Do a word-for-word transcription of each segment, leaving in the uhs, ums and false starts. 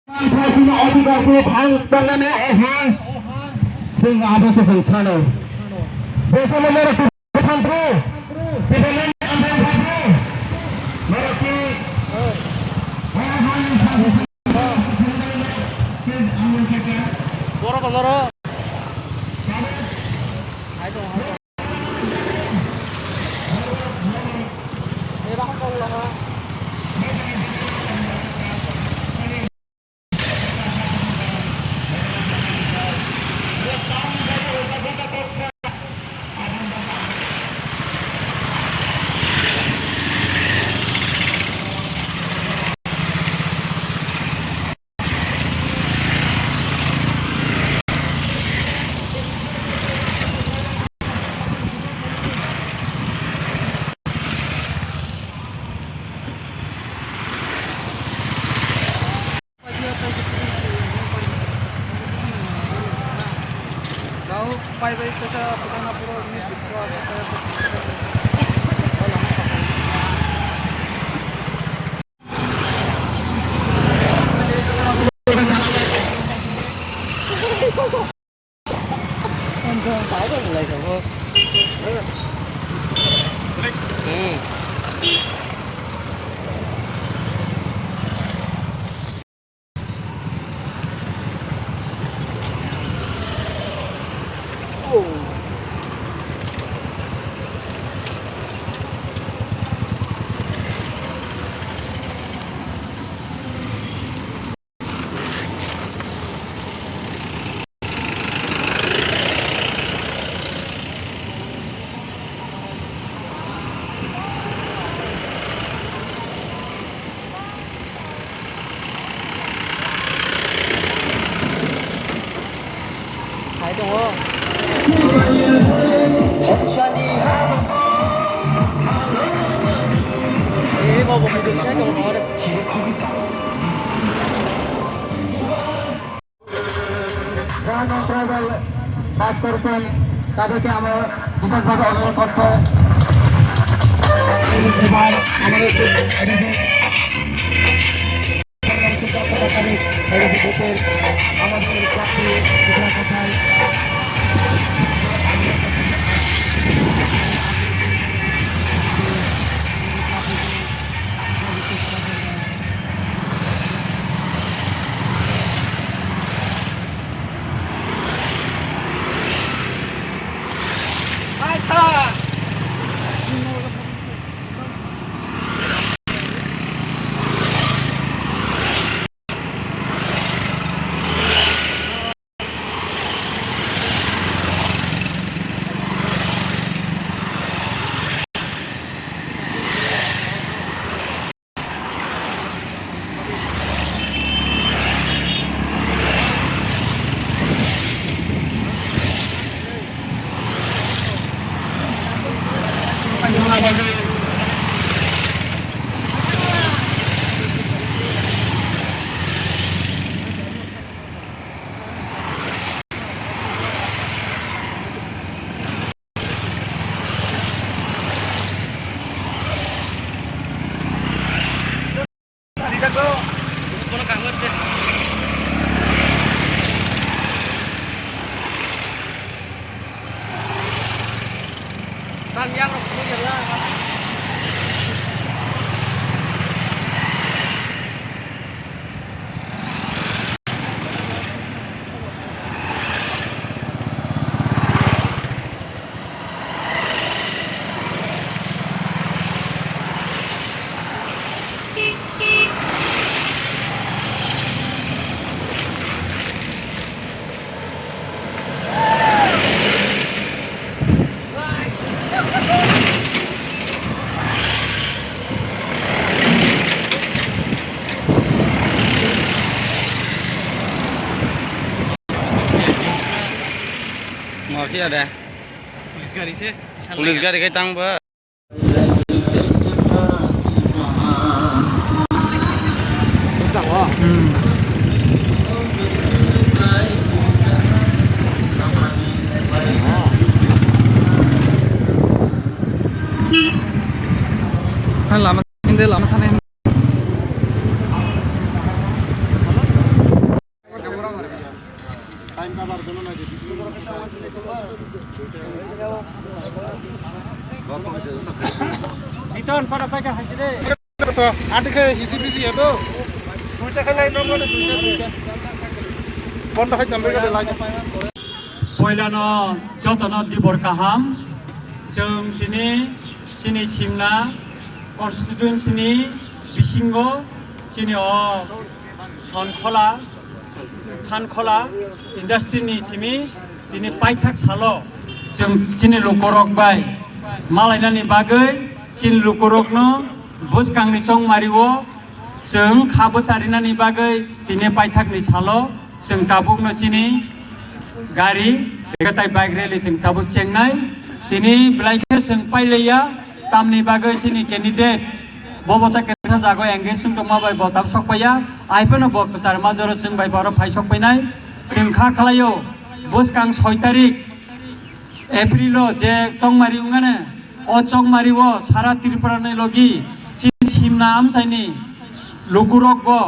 Ang phasino odhikar khe phang tongnani o hang. Chwng abo se chwng sano. Jesolo norok twi thanthro. Tibeleng ang phang phasino. Norok twi. Borok loro. Hai dong, hai dong. Hai tongo. Eh, mau bokol dulu, saya tongo, tongo deh. Rano tribal pastor pen, তাদেরকে আমরা বিশেষভাবে অনুরোধ করতে। এবার আমাদের আমাদের জাতীয় কোথায় Mo phiya de. Police gari se. Police gari kai tang ba. Lama sinde lama sana. Ante khe hiji biji ya do. Duita khe lai nang mano duita duita. Bondo khai tambai khe lai. Poilano jotono dibor kaham. Chwng tini chini Simna constituency ni bisingo chini o Sonkhola, Sankhola industry ni simi tini paithak salo chwng chini lukurok bai malainani bagwi chini lukurokno bwskangni chongmario chwng kha bwcharinani bagwi tini paithakni salo chwng tabukno chini gari tei bike rally chwng tabuk chengnai. Tini belai khe chwng pailaiya tamni bagwi chini candidate Bo bo ta kesa jago engage wng tongma bai bo tab sok paiya. Ai phano bo kwchar majoro chwng bai boro phai sok painai. Chwng kha khlaio bwskang soi tarik April o je chongmari wngane, o chongmari o sara Tripura ni logi chini Simna amchaini lukurok bo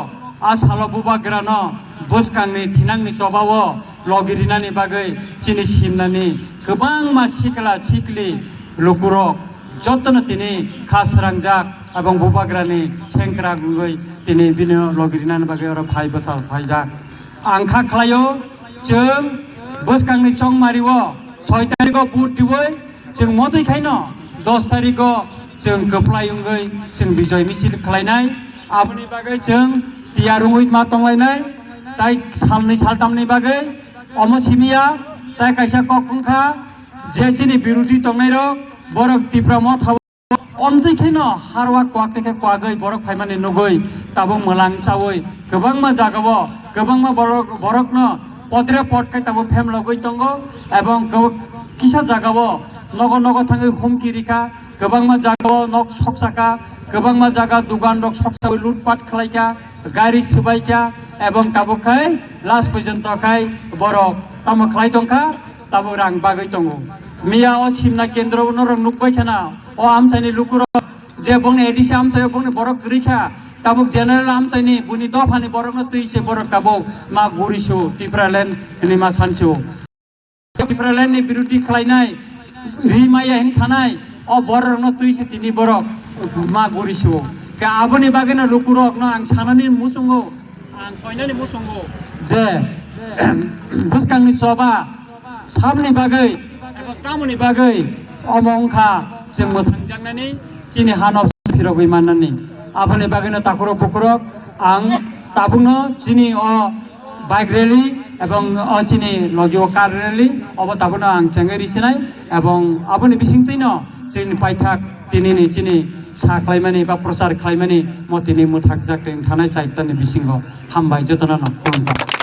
a salo bubagrano bwskangni thinangni chobao logi rinani bagwi chini Simnani kwbangma sikla sikli lukurok jotono tini kha srangjak ebong bubagrani sengkrak wngwi tini bini logi rinani bagwi oro phai bwsal phaijak. Ang kha khlaio, chwng bwskangni chongmario soi tarigo vote diwi chwng motwi khaino dos tarigo chwng kwplai wngwi chwng bijoy misil khlainai. Aboni bagwi chwng tiyar wngwi ma tonglainai. Tai salni saltamni bagwi omo simiya, tai kaisa kok wngkha je chini birodhi tongnairok borok Tipra Motha Omtwi kheno harwa kwak tei khe kwagwi borok phaimani nugwi tabuk mwlang chawi kwbangma jagao kwbangma borok, borokno podre pod khai tabuk phemlogwi tongo, ebong kisa jagao nogo nogo thangwi humki rikha, kwbangma jagao nok soksakha, kwbangma jaga dugan rok soksawi lutpat khlaikha, gari swbaikha, ebong tabuk khai last porjonto khai borok tamo khlai tongkha. Tabuk rang bagwi tongo. Miya o Simna kendro norok nukbai khana, o amchaini lukurok je bongni A D C amchaio bongni borok kwrwi kha, tabuk general amchaini buni dophani borokno twi se borok tabuk ma guri su Tipraland hinwi ma sansu. Tipraland ni birodhi khlainai, ri maya hin sanai, o borokno twi se tini borok ma guri su. Khe aboni bagwino lukurokno ang sanani muchungo, ang koinani muchungo je bwskangni choba sabni bagwi eba tamoni bagwi omo wngkha chwng mwthangjaknani chini hano phirogwi mannani. Aboni bagwino takhurok bukhurok ang tabukno chini o bike rally ebong o chini logi o car rally obo tabukno ang chengwi risinai ebong aboni bisingtwino chini paithak tinini chini sa khlaimani ba prochar khlaimani mo tini mwthakjak tei thanai chaitani bisingo hambai jotono no khulumkha.